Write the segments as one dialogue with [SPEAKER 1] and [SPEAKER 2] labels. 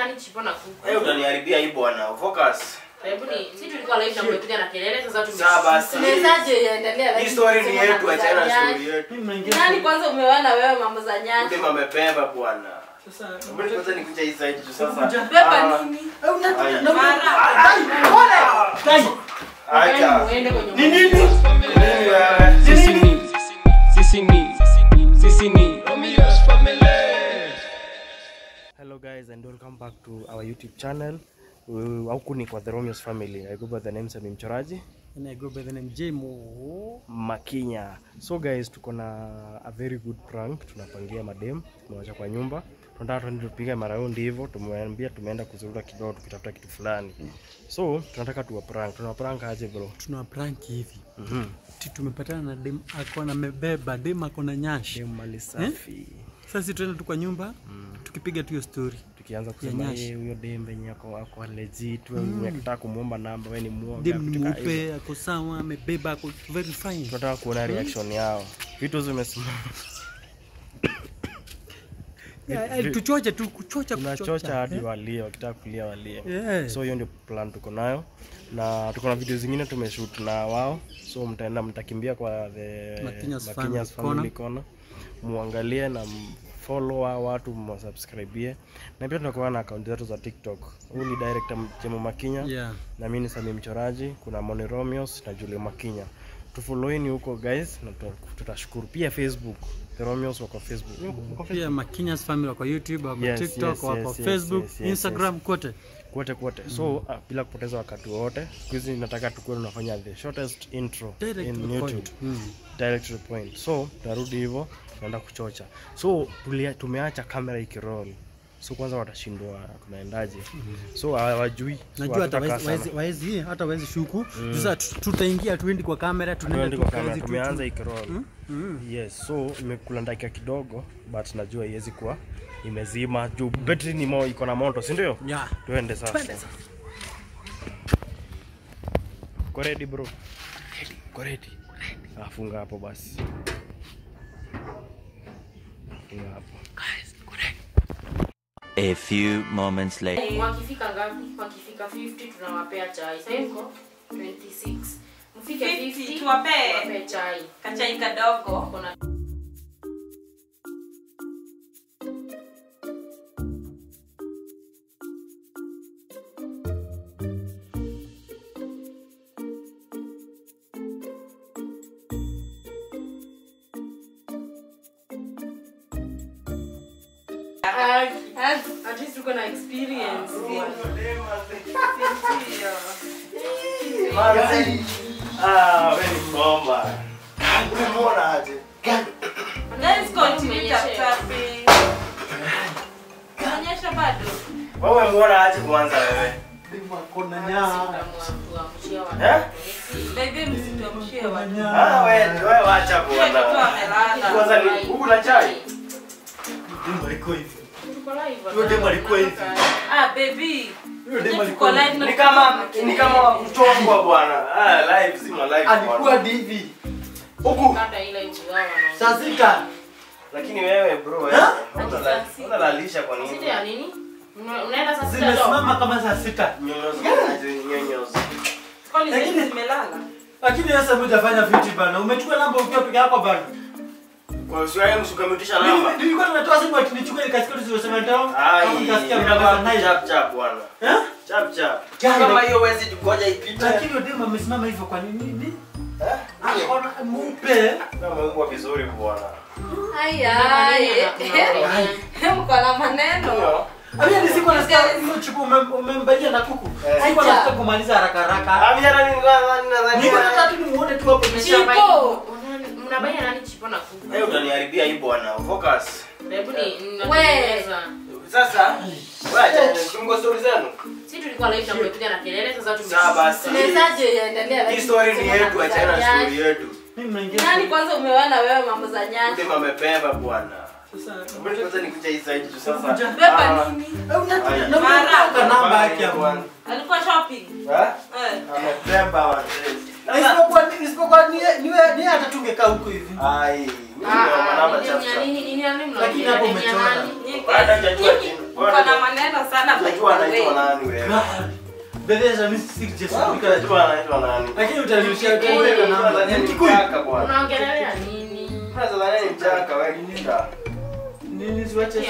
[SPEAKER 1] nani chipo na kuku?
[SPEAKER 2] Wewe utaniharibia hii bwana. Focus.
[SPEAKER 1] Hebu ni sisi tulikuwa live na mmekuja na kelele sasa
[SPEAKER 2] Sawa basi.
[SPEAKER 3] Tunawezaje iendelea
[SPEAKER 2] Hii story ni yetu, achana na story yetu.
[SPEAKER 3] Nani kwanza umewana wewe mambo za nyanya?
[SPEAKER 2] Ndio amebeba bwana.
[SPEAKER 4] Sasa
[SPEAKER 2] mbona kwanza nikuja hii side tu sasa.
[SPEAKER 3] Beba nini?
[SPEAKER 2] Acha.
[SPEAKER 4] Ni nini?
[SPEAKER 5] Sisi ni sisi ni sisi ni Romeo's family.
[SPEAKER 2] Hello guys and welcome back to our YouTube channel. Huku ni kwa The Romeo's Family. I go by the name Sami Mchoraji.
[SPEAKER 4] And I go by the name Jmo
[SPEAKER 2] Makinya. So guys, tuko na a very good prank. Tunapangia madem, tumewacha kwa nyumba. Tunataka tuende tupige maraundi hivyo, tumewambia tumeenda kuzurura kidogo tukitafuta kitu fulani. So, tunataka tuwa prank. Tuna prank aje bro?
[SPEAKER 4] Tuna prank hivi. Tumepatana na dem ako na mebeba, dem ako na nyashi.
[SPEAKER 2] Dem mali safi.
[SPEAKER 4] Sasa tuende tu kwa nyumba, tukipiga tu hiyo story.
[SPEAKER 2] Tukianza kusema yeye huyo dem venye ako legit, wewe unataka kumuomba namba, wewe ni muoga.
[SPEAKER 4] Dem ni mweupe, ako sawa, amebeba, ako very fine.
[SPEAKER 2] Tunataka kuona reaction yao. Vitu zimesimama.
[SPEAKER 4] Tuchoche tu, kuchocha.
[SPEAKER 2] Tunachocha hadi walie, wakitaka kulia walie. So hiyo ndio plan tuko nayo. Na tuko na video zingine tumeshoot na wao. So mtaenda mtakimbia kwa the
[SPEAKER 4] Makinya's
[SPEAKER 2] Family Corner. Muangalie na follow hao watu, msubscribe. Na pia tunakuwa na account zetu za TikTok. Huyu ni director Jemo Makinya. Na mimi ni Sami Mchoraji, kuna Moni Romeo's na Julie Makinya. Tufollowini huko guys na tutashukuru. Pia Facebook, The Romeo's wako Facebook.
[SPEAKER 4] Pia Makinya's Family wako YouTube, wako TikTok, wako Facebook, Instagram, kote.
[SPEAKER 2] Kote. So bila kupoteza wakati wote, siku hizi nataka tukue tunafanya the shortest intro
[SPEAKER 4] direct
[SPEAKER 2] in YouTube. Direct to the point. So tarudi hivyo, tunaenda kuchocha. So tumeacha kamera ikiroll. So kwanza watashindwa tunaendaje. So hawajui.
[SPEAKER 4] Najua hata waezi shuku. Sasa tutaingia tuendi kwa kamera, tunaenda
[SPEAKER 2] kwa kamera, tumeanza ikiroll. Yes, so imekula dakika kidogo but najua haiwezi kuwa imezima juu battery ni mo iko na moto, si ndio?
[SPEAKER 4] Yeah.
[SPEAKER 2] Tuende sasa. Uko ready bro? Uko ready? Afunga hapo basi. Funga hapo.
[SPEAKER 4] Guys, uko ready?
[SPEAKER 6] A few moments later.
[SPEAKER 1] Wakifika ngapi? Wakifika 50 tunawapea chai. Sasa mko 26. Mfike 50 tuwapee chai.
[SPEAKER 3] Kachai kadogo.
[SPEAKER 1] Kuna at least you're gonna experience.
[SPEAKER 2] Very bomba.
[SPEAKER 3] Let's continue tapping. Onyesha bado.
[SPEAKER 2] Wewe muona aje kwanza wewe?
[SPEAKER 4] Demu ako na nyaa.
[SPEAKER 2] Eh?
[SPEAKER 3] Baby msituamshie watu.
[SPEAKER 2] Wewe wacha bwana. Kwanza ni huku na chai.
[SPEAKER 4] Demu alikuwa hivi. Huyo demu alikuwa hivi.
[SPEAKER 3] Baby.
[SPEAKER 4] Huyo demu alikuwa
[SPEAKER 3] live.
[SPEAKER 2] Ni kama kuchongwa bwana. Live zima live bwana.
[SPEAKER 4] Alikuwa DV.
[SPEAKER 2] Huku.
[SPEAKER 4] Saa sita.
[SPEAKER 2] Lakini wewe bro wewe unalalisha kwa nini?
[SPEAKER 1] Sita ya nini? Unaenda saa sita.
[SPEAKER 4] Zimesimama kama saa sita.
[SPEAKER 2] Nyonyozi.
[SPEAKER 3] Kwani zimelala?
[SPEAKER 4] Lakini sasa hujafanya vitu bana. Umechukua namba ukiwa peke yako bana.
[SPEAKER 2] Kwa hiyo wewe msukamutisha namba.
[SPEAKER 4] Nilikuwa ninatoa simu ati nichukue nikasikia tulizosema nitao.
[SPEAKER 2] Nikasikia mnafanya chap chap bwana.
[SPEAKER 4] Eh?
[SPEAKER 2] Chap chap. Kama hiyo huwezi tukoja ipite.
[SPEAKER 4] Lakini ndio amesimama hivyo kwa nini?
[SPEAKER 2] Eh?
[SPEAKER 4] Anaona mupe.
[SPEAKER 2] Na Mungu vizuri bwana.
[SPEAKER 3] Aya. Mko na maneno.
[SPEAKER 4] Amia ni siku nasikia hiyo chuku umembalia na kuku. Siku nataka kumaliza haraka haraka.
[SPEAKER 2] Amia nani nadhani.
[SPEAKER 4] Niko nataka tu nimuone tu hapo.
[SPEAKER 3] Chipo.
[SPEAKER 1] Mnabaya nani chipo na kuku?
[SPEAKER 2] Wewe utaniharibia hii bwana. Focus.
[SPEAKER 1] Hebu ni
[SPEAKER 3] wewe.
[SPEAKER 2] Sasa wewe acha tungo story zenu.
[SPEAKER 1] Sisi tulikuwa live na mmekuja na kelele sasa
[SPEAKER 2] Sawa basi.
[SPEAKER 3] Tunawezaje iendelea
[SPEAKER 2] Hii story ni yetu, achana na story yetu.
[SPEAKER 4] Mimi mnaingia.
[SPEAKER 3] Nani kwanza umewana wewe mambo za nyanya?
[SPEAKER 2] Ndio amebeba bwana.
[SPEAKER 4] Sasa
[SPEAKER 2] mbona kwanza nikuja hii side tu sasa.
[SPEAKER 3] Beba nini?
[SPEAKER 4] Unataka namba yake bwana.
[SPEAKER 3] Alikuwa shopping.
[SPEAKER 2] Eh? Amebeba wazee.
[SPEAKER 4] Isipokuwa ni hata tungekaa huko hivi.
[SPEAKER 2] Ai, mimi ndio namba chafu.
[SPEAKER 1] Nini nini nani mnaongea?
[SPEAKER 4] Lakini hapo umechora.
[SPEAKER 3] Kuna maneno sana.
[SPEAKER 4] Bebe mimi si Jesse.
[SPEAKER 2] Unajua anaitwa nani?
[SPEAKER 4] Lakini utalishia kwa namba. Ni Kikuyu.
[SPEAKER 1] Unaongelea nini?
[SPEAKER 2] Unaweza nani mjaka wewe kinda.
[SPEAKER 4] Nini siwache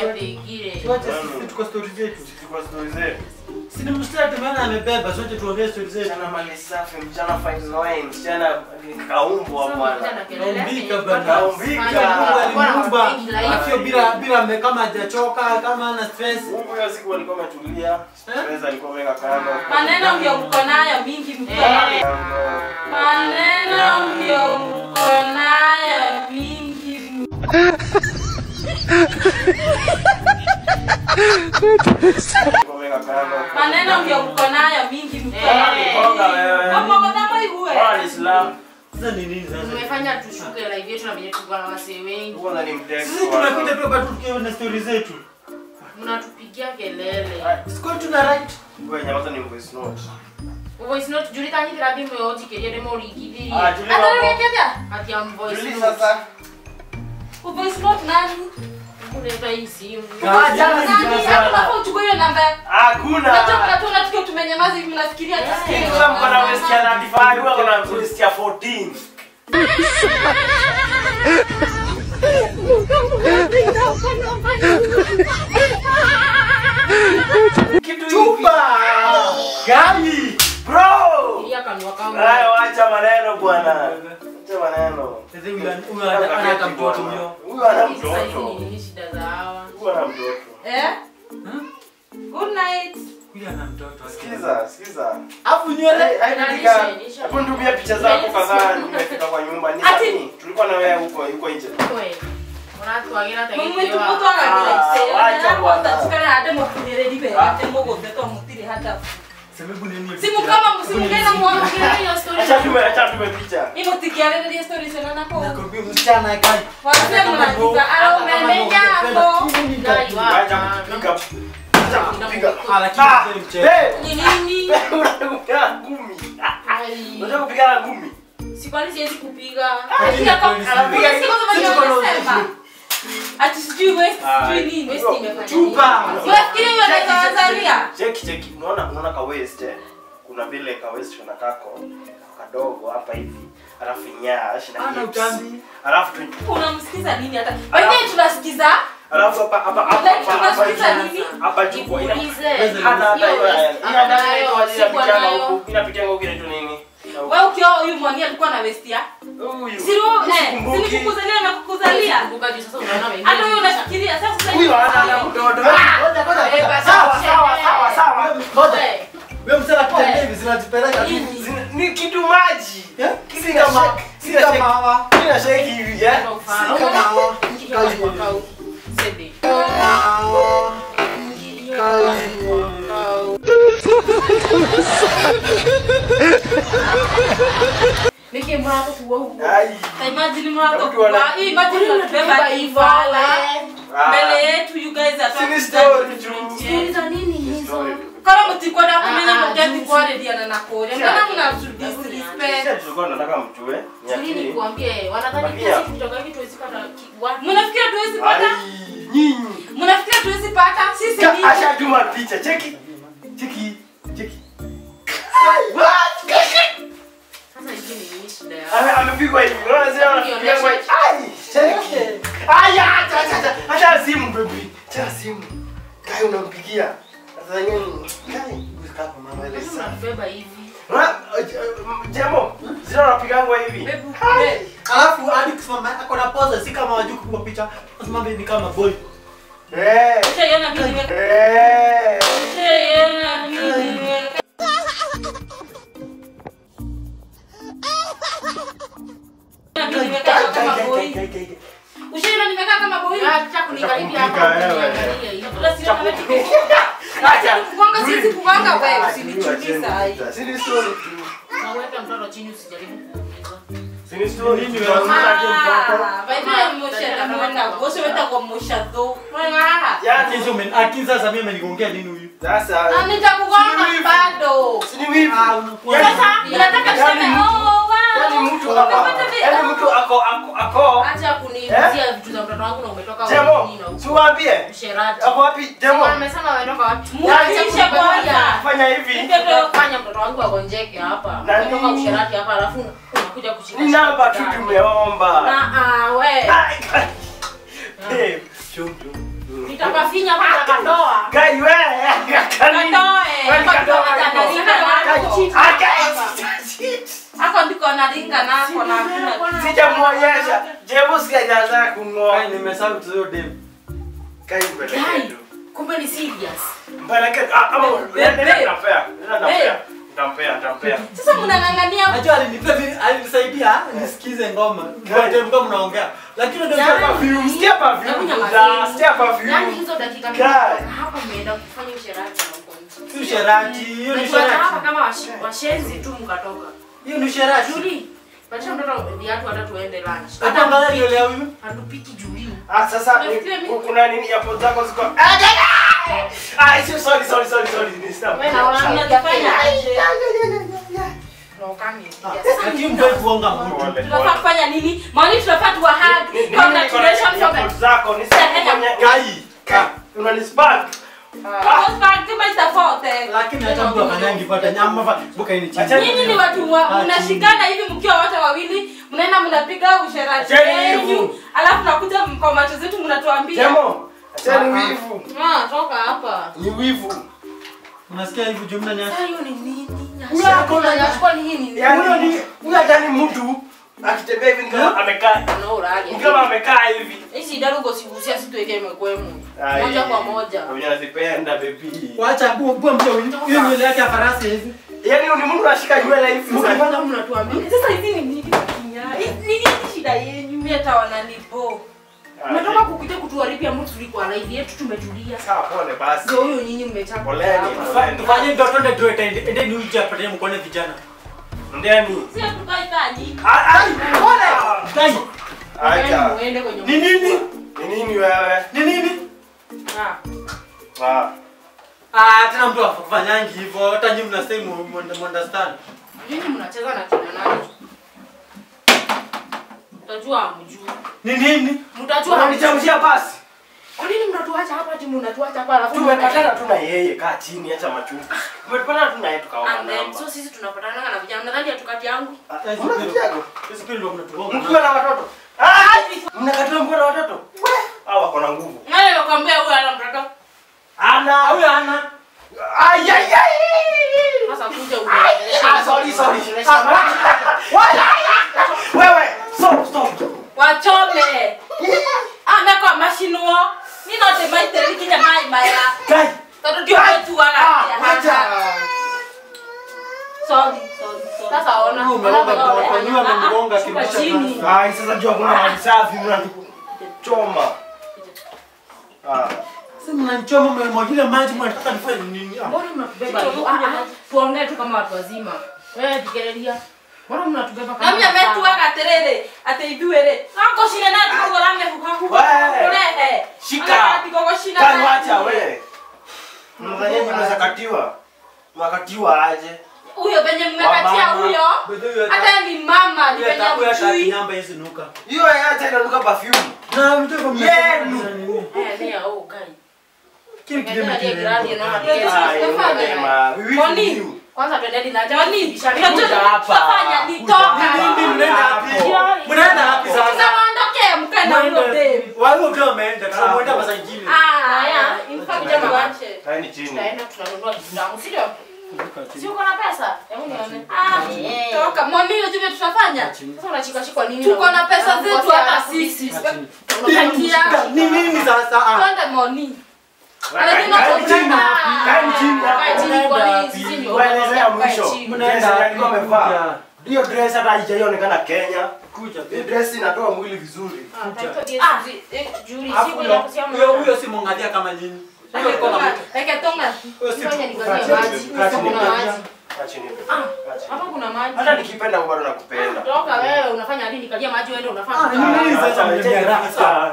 [SPEAKER 4] siwache sisi tuko story zetu.
[SPEAKER 2] Tuko story zetu.
[SPEAKER 4] Si ni mstari maana amebeba sote tuongee story zetu.
[SPEAKER 2] Mchana mali safi, mchana fine line, mchana kaumbwa bwana.
[SPEAKER 4] Kaumbika bwana. Kaumbika. Afyo bila kama hajachoka, kama ana stress.
[SPEAKER 2] Mungu hiyo siku alikuwa ametulia. Stress alikuwa ameweka kando.
[SPEAKER 3] Maneno ndio mko nayo mingi mko. Maneno ndio mko nayo mingi. Maneno ndio mko nayo mingi mko. Hapo kama iguwe.
[SPEAKER 4] Sasa ni nini sasa?
[SPEAKER 1] Tumefanya tushuke live yetu na venye tulikuwa na wasee wengi.
[SPEAKER 2] Huwa ni mtego.
[SPEAKER 4] Sisi tunakuja tu hapa tukiwa na story zetu.
[SPEAKER 1] Mnatupigia kelele.
[SPEAKER 4] Siko tuna right.
[SPEAKER 2] Wewe nyamaza ni voice note.
[SPEAKER 1] Voice note Julita ni rabi mweoti keria demo rigidiri.
[SPEAKER 2] Ah, Julita.
[SPEAKER 1] Ati am voice note.
[SPEAKER 2] Sasa.
[SPEAKER 3] Voice note nani?
[SPEAKER 1] Kuleta hii simu.
[SPEAKER 3] Hata uchukue hiyo namba.
[SPEAKER 2] Hakuna.
[SPEAKER 3] Tunatoka tu tukiwa tumenyamaza hivi mnafikiria tusikie.
[SPEAKER 2] Sasa mko na waste ya 35, huwa kuna waste ya 14. Kitu chupa. Gani? Bro. Hayo acha maneno bwana. Acha maneno.
[SPEAKER 4] Sasa huyu ana mtoto huyo.
[SPEAKER 2] Huyu ana mtoto.
[SPEAKER 1] Ni shida za hawa.
[SPEAKER 2] Huyu ana mtoto.
[SPEAKER 3] Eh? Good night.
[SPEAKER 4] Huyu ana mtoto.
[SPEAKER 2] Sikiza, sikiza.
[SPEAKER 4] Afu nywele
[SPEAKER 2] hapo nitumia picha zako kadhaa nimefika kwa nyumba. Ni nani? Tulikuwa na wewe huko yuko nje.
[SPEAKER 1] Wewe. Unatuagira
[SPEAKER 3] tagiwa. Mimi mtoto ana bwana. Tukana hata mwakunyeredi be hata mwogopeto mutiri hata.
[SPEAKER 4] Sababu nini?
[SPEAKER 3] Simu kama msimungena muangalie hiyo story.
[SPEAKER 2] Acha tume picha.
[SPEAKER 3] Imo tikiale hiyo story sana nako.
[SPEAKER 4] Nakwambia msichana kai.
[SPEAKER 3] Wasema mnajika au mmenya hapo.
[SPEAKER 2] Acha kupiga. Acha kupiga.
[SPEAKER 4] Lakini mchezo.
[SPEAKER 3] Ni nini?
[SPEAKER 2] Unapiga ngumi. Unataka kupiga ngumi?
[SPEAKER 1] Si kwani siwezi kupiga.
[SPEAKER 3] Anapiga sisi. Ati sijui waste sijui nini.
[SPEAKER 1] Waste imefanya.
[SPEAKER 2] Chupa.
[SPEAKER 3] Unafikiri hiyo ndio Tanzania?
[SPEAKER 2] Cheki. Unaona ka waste eh? Kuna vile ka waste kuna kako kadogo hapa hivi. Alafu nyash na hips. Alafu
[SPEAKER 3] unamsikiza nini hata? Wewe tunasikiza?
[SPEAKER 2] Alafu hapa
[SPEAKER 3] tunasikiza nini?
[SPEAKER 2] Hapa juu ina. Hata ina huku. Inapitia huku inaitwa nini?
[SPEAKER 3] Wewe ukioa huyu mwani alikuwa na waste ya?
[SPEAKER 2] Huyu.
[SPEAKER 3] Si nikukuzalia na kukuzalia.
[SPEAKER 1] Kumbuka juu sasa unaona wewe.
[SPEAKER 3] Hata wewe unafikiria sasa
[SPEAKER 2] huyu ana mtoto. Ngoja. Sawa.
[SPEAKER 4] Ngoja. Wewe msala kitembea hivi zinajipeleka tu.
[SPEAKER 2] Ni kitu maji.
[SPEAKER 4] Si kama si kama hawa.
[SPEAKER 2] Ina shake hivi eh.
[SPEAKER 4] Si kama hawa.
[SPEAKER 1] Sebe. Niki mrako kuwa huko.
[SPEAKER 3] Imagine mrako kuwa. Imagine tunabeba ivala. Mbele yetu you guys are talking.
[SPEAKER 2] Story tu.
[SPEAKER 1] Story za nini hizo?
[SPEAKER 3] Kama mtiko na kumenya mtaki kwa ready na kore. Mbona mna disrespect?
[SPEAKER 2] Sisi tulikuwa tunataka mjue.
[SPEAKER 1] Ni nikuambie wanadhani sisi kutoka hivi tuwezi pata wapi?
[SPEAKER 3] Mnafikiri tuwezi pata?
[SPEAKER 2] Nyinyi.
[SPEAKER 3] Mnafikiri tuwezi pata? Sisi nini?
[SPEAKER 2] Acha tuma picha. Cheki. Cheki. Cheki. What?
[SPEAKER 1] Sasa hivi ni shida yao.
[SPEAKER 2] Amepigwa hivi. Unaona zile anapiga kwa. Ai, cheki. Aya, acha. Acha simu baby. Acha simu. Kai unampigia. Sasa nini? Kai, usikapo mama ile sasa.
[SPEAKER 1] Unabeba hivi.
[SPEAKER 2] Jemo, zile anapigangwa hivi.
[SPEAKER 4] Alafu hadi kusimama ako na pose si kama wajui kupiga picha. Asimama ni kama boy.
[SPEAKER 2] Eh.
[SPEAKER 3] Ushaiona mimi niwe.
[SPEAKER 2] Eh.
[SPEAKER 3] Ushaiona mimi niwe. Ushaiona nimekaa kama boy?
[SPEAKER 1] Acha kunikaribia hapa.
[SPEAKER 3] Acha kugonga sisi kugonga wewe usinichukie saa hii.
[SPEAKER 2] Si ni story tu.
[SPEAKER 1] Na weka mtoto chini usijaribu kuumiza.
[SPEAKER 2] Si ni story
[SPEAKER 4] Nini
[SPEAKER 2] tu.
[SPEAKER 4] wewe?
[SPEAKER 3] Baina mosha na mwana, weta kwa mosha do.
[SPEAKER 2] Yaani
[SPEAKER 4] hizo men akini sasa mimi ameniongea nini huyu?
[SPEAKER 2] Sasa
[SPEAKER 3] nitakugonga bado.
[SPEAKER 2] Si ni wivu.
[SPEAKER 3] Sasa nataka tuseme oh wow.
[SPEAKER 2] Yaani mtu hapa. Yaani mtu ako.
[SPEAKER 1] Acha kuniuzia vitu za mtoto wangu na umetoka wapi na huko.
[SPEAKER 2] Siwaambie.
[SPEAKER 1] Usherati.
[SPEAKER 2] Ako wapi? Jemo.
[SPEAKER 1] Amesema ametoka wapi?
[SPEAKER 3] Muache kwanza.
[SPEAKER 2] Fanya hivi.
[SPEAKER 1] Fanya mtoto wangu agonjeke hapa. Umetoka usherati hapa alafu unakuja kushika.
[SPEAKER 2] Ni namba tu tumeomba.
[SPEAKER 1] Na we.
[SPEAKER 2] Babe, chum.
[SPEAKER 1] Nitapafinya kwa kandoa.
[SPEAKER 2] Kai wewe.
[SPEAKER 3] Kandoe. Hako ndiko naringa nako na hakuna.
[SPEAKER 2] Sijamuonyesha. Jemo sijaanza kungoa.
[SPEAKER 4] Kai nimesahau tuzo dem.
[SPEAKER 2] Kai mbele.
[SPEAKER 1] Kumbe ni serious.
[SPEAKER 2] Mbele ama nenda nitampea.
[SPEAKER 3] Sasa mnang'ang'ania.
[SPEAKER 4] Najua alinisaidia nisikize ngoma. Ndio mko mnaongea. Lakini ndio
[SPEAKER 2] perfume, sikia perfume. Sikia perfume.
[SPEAKER 1] Yaani hizo dakika mbili hapo umeenda kufanya usherati na uko nje.
[SPEAKER 4] Si usherati, hiyo ni usherati.
[SPEAKER 1] Hapa kama washenzi tu mkatoka.
[SPEAKER 4] Hiyo ni usherati.
[SPEAKER 1] Juli, pacha mtoto viatu hata tuende lunch.
[SPEAKER 4] Hata angalia nywele ya huyu.
[SPEAKER 1] Hatupiki Juli.
[SPEAKER 2] Ah sasa kuna nini hapo zako ziko? Ah sorry. Ni stop.
[SPEAKER 1] Wewe unafanya aje?
[SPEAKER 4] Lakini mpe kuonga mtu.
[SPEAKER 3] Tunafaa kufanya nini? Maana tunafaa tuwa hug. Congratulations kwa
[SPEAKER 2] zako. Ni
[SPEAKER 4] Kai.
[SPEAKER 2] Unanispark.
[SPEAKER 3] Spark kama itafote.
[SPEAKER 4] Lakini hata mtu afanyangi pata nyama buka ini chini.
[SPEAKER 3] Nyinyi ni watu mnashikana hivi mkiwa wote wawili, mnaenda mnapiga usherati yenu. Alafu nakuja kwa macho zetu mnatuambia.
[SPEAKER 2] Jemo, acheni wivu.
[SPEAKER 1] Ah, toka hapa.
[SPEAKER 2] Ni wivu.
[SPEAKER 4] Unasikia hivi jumla ni
[SPEAKER 1] hiyo ni nini? Nyashwa ni nini?
[SPEAKER 2] Yaani huyo hata mtu akitembea hivi kama amekaa.
[SPEAKER 1] Unaona
[SPEAKER 2] kama amekaa hivi.
[SPEAKER 1] Hizi darugo sigusia situweke mkwemu. Moja kwa moja.
[SPEAKER 2] Mimi nazipenda baby.
[SPEAKER 4] Wacha bua mtu huyo nywele yake ya farasi hivi.
[SPEAKER 2] Yaani ni mtu anashika nywele hivi.
[SPEAKER 1] Mbona mnatuambia?
[SPEAKER 3] Sasa hivi ni nini kinya? Nini shida yenu? Mimi hata wananibo.
[SPEAKER 1] Mnatoka kukuja kutuharibia mtu tulikuwa live yetu tumetulia.
[SPEAKER 2] Sawa pole basi.
[SPEAKER 1] Ndio huyo nyinyi mmechapa.
[SPEAKER 2] Poleni.
[SPEAKER 4] Tufanye ndio twende tuende ende ni uje apate mkone vijana.
[SPEAKER 2] Ndeni.
[SPEAKER 3] Sio tukaitani.
[SPEAKER 2] Ai pole.
[SPEAKER 4] Kai.
[SPEAKER 2] Acha.
[SPEAKER 4] Ni nini?
[SPEAKER 2] Ni nini wewe?
[SPEAKER 4] Ni nini? Ah, tena mtu afanyangi hivyo. Hata nyinyi mnasema understand.
[SPEAKER 1] Nyinyi mnacheza na kina nani? Mtajua hamjui.
[SPEAKER 4] Ni nini?
[SPEAKER 1] Mtajua
[SPEAKER 2] hamjamjia basi.
[SPEAKER 1] Kwa nini mnatuacha hapa ati mnatuacha hapa alafu
[SPEAKER 2] tumepatana tu na yeye kaa chini acha machungu. Tumepatana tu na yeye tukaona.
[SPEAKER 1] And then so sisi tunapatana na vijana nadhani hatukati yangu.
[SPEAKER 4] Sisi pia ndio mnatugonga.
[SPEAKER 2] Mkiwa na watoto. Ah! Mnakataa mkiwa na watoto? Hawa wako na nguvu.
[SPEAKER 1] Nani alikwambia huyu ana mtoto?
[SPEAKER 2] Ana,
[SPEAKER 4] huyu ana.
[SPEAKER 2] Ai ai ai.
[SPEAKER 1] Sasa kuja unaeleza.
[SPEAKER 2] Ah sorry. Wewe, stop.
[SPEAKER 3] Wachome. Amekwa mashinuo. Nino te maiteri kinya mai maya.
[SPEAKER 2] Kai.
[SPEAKER 3] Toto ndio wetu wala.
[SPEAKER 2] Acha.
[SPEAKER 3] Sorry.
[SPEAKER 1] Sasa ona.
[SPEAKER 4] Umeomba amemgonga kimsha
[SPEAKER 1] chini.
[SPEAKER 2] Ai sasa jua kuna maji safi mnatuchoma. Ah.
[SPEAKER 4] Sasa mnanichoma mnamwagilia maji mnataka nifanye nini?
[SPEAKER 1] Mbona mnatubeba? Tuongee tu kama watu wazima. Wewe dikerelia. Mbona mnatubeba kama?
[SPEAKER 3] Na mimi ametua katerere ate iduere. Anko shina na tukogorame hukahu.
[SPEAKER 2] Wewe. Shika.
[SPEAKER 3] Tikogoshina.
[SPEAKER 2] Kai wacha wewe. Mnadhani mnaweza katiwa? Mnakatiwa aje?
[SPEAKER 3] Huyo benye mmekatia huyo. Hata ni mama ni benye mjui.
[SPEAKER 4] Nyamba hizi nuka.
[SPEAKER 2] Hiyo acha inanuka perfume.
[SPEAKER 4] Na mtu kwa
[SPEAKER 2] yenu.
[SPEAKER 1] Eh ni au kai.
[SPEAKER 4] Kile kile
[SPEAKER 1] kile. Moni. Kwanza twendeni na
[SPEAKER 3] jamani.
[SPEAKER 2] Kuja hapa.
[SPEAKER 3] Fanya nitoka.
[SPEAKER 4] Nini mnaenda wapi? Mnaenda wapi sasa?
[SPEAKER 3] Tunaondoke mkae na huyo dem.
[SPEAKER 4] Wao ndio wameenda. Tunaenda kwa zingine.
[SPEAKER 3] Ah, ya. In fact jamaa waache.
[SPEAKER 2] Kaeni chini.
[SPEAKER 1] Tutaenda tunanunua kitu tamu, si ndio? Si uko na pesa? Hebu nione.
[SPEAKER 3] Ah, toka. Mami unajua tutafanya?
[SPEAKER 1] Sasa unachikashikwa nini?
[SPEAKER 3] Tuko na pesa zetu hata sisi. Tunapatia.
[SPEAKER 4] Ni nini sasa?
[SPEAKER 3] Twende Moni.
[SPEAKER 2] Kaeni chini
[SPEAKER 1] hapo. Chini kwa nini sisi ndio?
[SPEAKER 2] Waelezea mwisho. Mnaenda alikuwa amevaa. Hiyo dress hata haijaonekana Kenya.
[SPEAKER 4] Kuja.
[SPEAKER 2] Hiyo dress inatoa mwili vizuri.
[SPEAKER 1] Ah, Juli si kwa
[SPEAKER 4] huyo huyo si mwangalia kama nyinyi. Huyo kwa mtu.
[SPEAKER 3] Weka tonga.
[SPEAKER 4] Huyo si
[SPEAKER 1] maji. Hapa kuna maji.
[SPEAKER 2] Hata nikipenda bado nakupenda.
[SPEAKER 1] Toka wewe unafanya nini? Kalia maji wewe unafanya.
[SPEAKER 4] Nini sasa mnaniambia?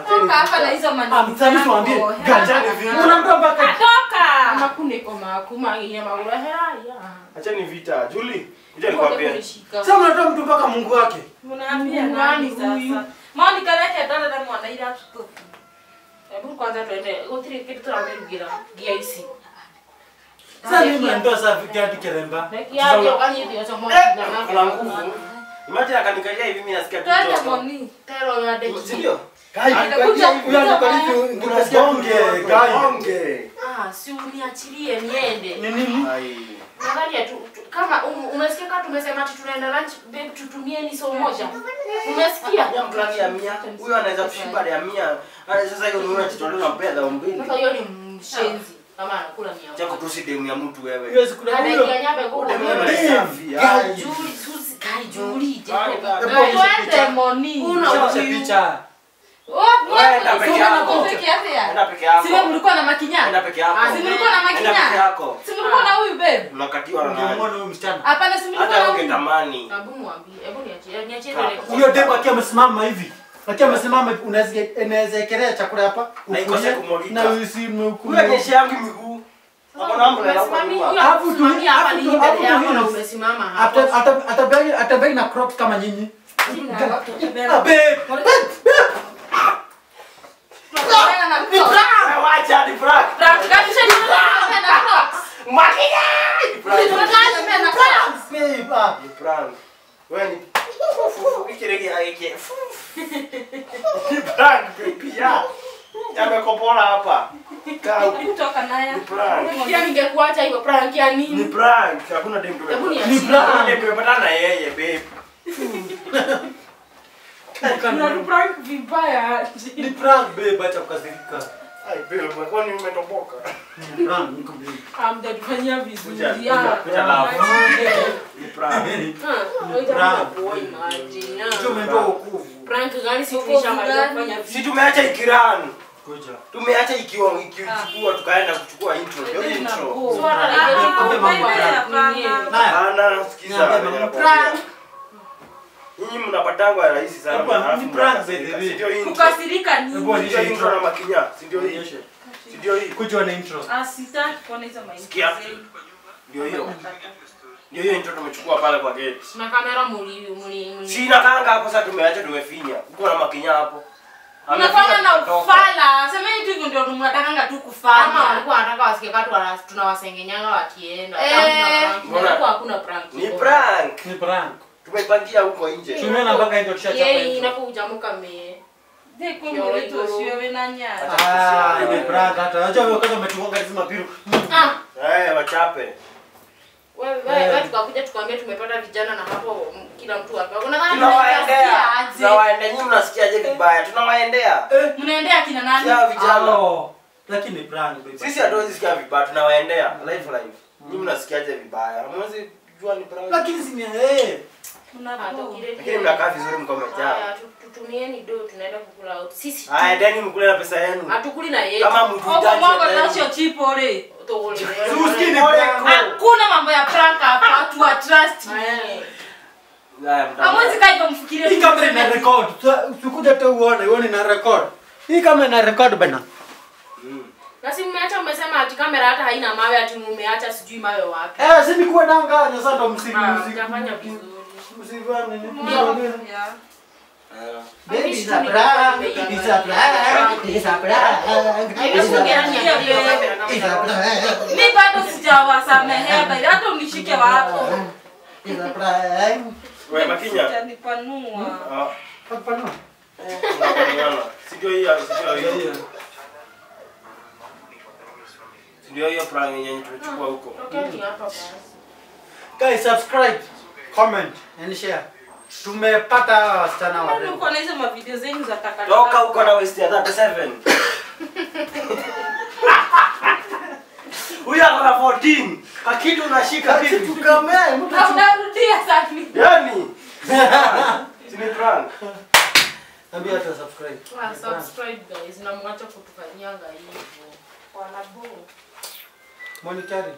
[SPEAKER 3] Toka hapa na hizo maneno.
[SPEAKER 4] Ah, msami tuambie. Gajani vipi? Unaambia mpaka
[SPEAKER 3] toka.
[SPEAKER 1] Ama kuna meko kuma ya magura hera ya.
[SPEAKER 2] Acha ni vita. Julie, kuja nikwambie.
[SPEAKER 4] Sasa mnatoa mtu mpaka Mungu wake.
[SPEAKER 3] Mnaambia nani sasa? Monica leke dada na mwana ila tutofu.
[SPEAKER 1] Hebu kwanza tuende. Gotiri kitu tunamerugira. Gia isi.
[SPEAKER 4] Sasa mimi ndo sasa vikia tukeremba.
[SPEAKER 1] Ya yo kani ndio cha mwana na
[SPEAKER 2] kuna nguvu. Imagine akanikalia hivi mimi nasikia kitu.
[SPEAKER 3] Twende moni.
[SPEAKER 1] Tero ya deki.
[SPEAKER 2] Ndio.
[SPEAKER 4] Kai, huyu anakaliki unasikia bonge, kai.
[SPEAKER 2] Bonge.
[SPEAKER 1] Ah, si uniachilie niende.
[SPEAKER 4] Ni nini?
[SPEAKER 2] Ai.
[SPEAKER 1] Angalia tu kama umesikia kama tumesema ati tunaenda lunch babe tutumieni so moja. Umesikia?
[SPEAKER 2] Ya mplani ya 100. Huyo anaweza kushiba ya 100. Sasa hiyo ni unachotolea na pesa 2.
[SPEAKER 1] Sasa hiyo ni mshenzi. Kama anakula 100.
[SPEAKER 2] Cha kutusi demu ya mtu wewe.
[SPEAKER 4] Hiyo sikula huyo.
[SPEAKER 2] Demu
[SPEAKER 1] Julie, Susi, kai Julie.
[SPEAKER 3] Twende moni.
[SPEAKER 4] Una picha.
[SPEAKER 2] Enda peke yako. Enda peke yako.
[SPEAKER 3] Si mlikuwa na makinya?
[SPEAKER 2] Enda peke yako.
[SPEAKER 3] Si mlikuwa na makinya?
[SPEAKER 2] Enda peke yako.
[SPEAKER 3] Si mlikuwa na huyu babe?
[SPEAKER 2] Mnakatiwa na nani?
[SPEAKER 4] Ungemuona huyu msichana.
[SPEAKER 3] Hapana, si mlikuwa na
[SPEAKER 2] hata
[SPEAKER 3] huyu.
[SPEAKER 2] ungetamani.
[SPEAKER 1] Hebu mwambie, hebu niachie, niachie ile.
[SPEAKER 4] Huyo demu akiwa amesimama hivi. Akiwa amesimama hivi unaweza ekelea chakula hapa.
[SPEAKER 2] Na ikose kumwagika.
[SPEAKER 4] Na usimhukumu.
[SPEAKER 2] Huyo kesho yangu miguu. Hakuna mambo ya huko.
[SPEAKER 4] Alafu tu
[SPEAKER 1] hapa ni mbele yako na umesimama hapo.
[SPEAKER 4] Atabaki na crops kama nyinyi. Babe.
[SPEAKER 2] Wacha ni prank.
[SPEAKER 3] Prank gani sasa ni prank?
[SPEAKER 2] Makinya. Ni prank.
[SPEAKER 4] Babe.
[SPEAKER 2] Ni prank. Wewe ni ikirege aike. Ni prank baby ya. Yamekopola hapa. Kaa
[SPEAKER 3] kutoka naye.
[SPEAKER 2] Ni prank.
[SPEAKER 1] Pia ningekuacha hiyo prank ya nini?
[SPEAKER 2] Ni prank. Hakuna dem
[SPEAKER 1] Hebu
[SPEAKER 2] tumepatana.
[SPEAKER 4] Ni prank.
[SPEAKER 2] Dem tumepatana na yeye babe.
[SPEAKER 3] Kuna prank vibaya.
[SPEAKER 4] Ni prank babe, acha kukasirika.
[SPEAKER 2] Ai babe, kwani umetoboka?
[SPEAKER 4] Ni prank, niko babe.
[SPEAKER 3] Hamjatufanyia vizuri.
[SPEAKER 2] Kuja love. Ni prank.
[SPEAKER 1] Ni prank. Imagine.
[SPEAKER 4] Tumetoa wokovu.
[SPEAKER 1] Prank gani si tulishamaliza kufanya
[SPEAKER 2] Si tumeacha ikiran.
[SPEAKER 4] Kuja.
[SPEAKER 2] Tumeacha ikichukua tukaenda kuchukua intro. Ndio intro.
[SPEAKER 1] Swala la
[SPEAKER 2] Hapana, sikiza.
[SPEAKER 4] Prank.
[SPEAKER 2] Nyinyi mnapatangwa rahisi sana.
[SPEAKER 4] Ni prank baby.
[SPEAKER 2] Ndio intro.
[SPEAKER 3] Kukasirika nini?
[SPEAKER 2] Ndio intro na makinya. Si ndio hii? Si ndio hii?
[SPEAKER 4] Kuja na intro.
[SPEAKER 3] Ah, sitaki kuona hizo maintro.
[SPEAKER 2] Sikia. Ndio hiyo. Ndio hiyo intro tumechukua pale kwa gate.
[SPEAKER 1] Na kamera muli.
[SPEAKER 2] Si inakaanga hapo sasa tumeacha tumefinya. Uko na makinya hapo.
[SPEAKER 3] Unafanya na ufala. Semeni tu hivyo ndio mnatakanga tu kufanya.
[SPEAKER 1] Kama walikuwa wanataka wasikie katu tunawasengenyanga wakienda. Mbona hakuna prank?
[SPEAKER 2] Ni prank.
[SPEAKER 4] Ni prank.
[SPEAKER 2] Tumepangia huko nje.
[SPEAKER 4] Tumeona mpaka ndio tushachapa.
[SPEAKER 1] Yeye inapokujamuka me.
[SPEAKER 3] Je, kumbe tu sio nanya.
[SPEAKER 4] Ah, ni prank hata. Unajua wewe kwanza umetugonga hizo mapiru.
[SPEAKER 1] Ah.
[SPEAKER 2] Eh, wachape.
[SPEAKER 1] Wewe tukakuja tukaambia tumepata vijana na hapo kila mtu hapa. Unadhani
[SPEAKER 2] tunawaendea? Tunawaendea, nyinyi mnasikiaje vibaya? Tunawaendea.
[SPEAKER 3] Mnaendea kina nani?
[SPEAKER 2] Sio vijana.
[SPEAKER 4] Lakini prank baby.
[SPEAKER 2] Sisi hatuwezi sikia vibaya, tunawaendea live live. Nyinyi mnasikiaje vibaya? Hamwezi jua ni prank.
[SPEAKER 4] Lakini si ni
[SPEAKER 2] Lakini mnakaa vizuri mko mmejaa.
[SPEAKER 1] Haya, tutumieni do tunaenda kukula out. Sisi.
[SPEAKER 2] Haya, ndeni mkule na pesa yenu.
[SPEAKER 1] Hatukuli na yetu.
[SPEAKER 2] Kama mtu hitaji.
[SPEAKER 3] Mungu anasio chipo ole.
[SPEAKER 4] Usikini prank.
[SPEAKER 3] Hakuna mambo ya prank hapa, watu wa trust. Hamwezi kaa hivyo mfikirie.
[SPEAKER 4] Hii kamera ina record. Usikuja tu uone ina record. Hii kamera ina record bana.
[SPEAKER 1] Na si mmeacha mmesema ati kamera hata haina mawe ati mmeacha sijui mawe wapi.
[SPEAKER 4] Eh, si nikuwa nanga sasa ndo msiki.
[SPEAKER 1] Mtafanya vizuri.
[SPEAKER 4] Msivane nini?
[SPEAKER 1] Baby
[SPEAKER 4] is a prank, is a prank, is a prank. Is a prank.
[SPEAKER 3] Mimi bado sijawasamehea bali hata unishike wapo.
[SPEAKER 4] Is a prank.
[SPEAKER 2] Wewe Makinya.
[SPEAKER 3] Utanipanua.
[SPEAKER 2] Ah.
[SPEAKER 4] Panua.
[SPEAKER 2] Si ndio hiyo, si ndio hiyo. Si ndio hiyo prank yenye tumechukua huko.
[SPEAKER 1] Tokeni hapa basi.
[SPEAKER 4] Guys, subscribe, comment and share. Tumepata wasichana wa.
[SPEAKER 3] Mbona uko na hizo mavideo zenyu za takataka?
[SPEAKER 2] Toka huko na West ya 37. Huyu ako na 14. Kakitu unashika vipi?
[SPEAKER 4] Tukamee mtu.
[SPEAKER 3] Unarudia sasa.
[SPEAKER 2] Yaani. Si ni prank.
[SPEAKER 4] Ambia hata subscribe.
[SPEAKER 1] Wa subscribe guys na mwacha kutufanyanga hivyo. Wanabo.
[SPEAKER 4] Monetary.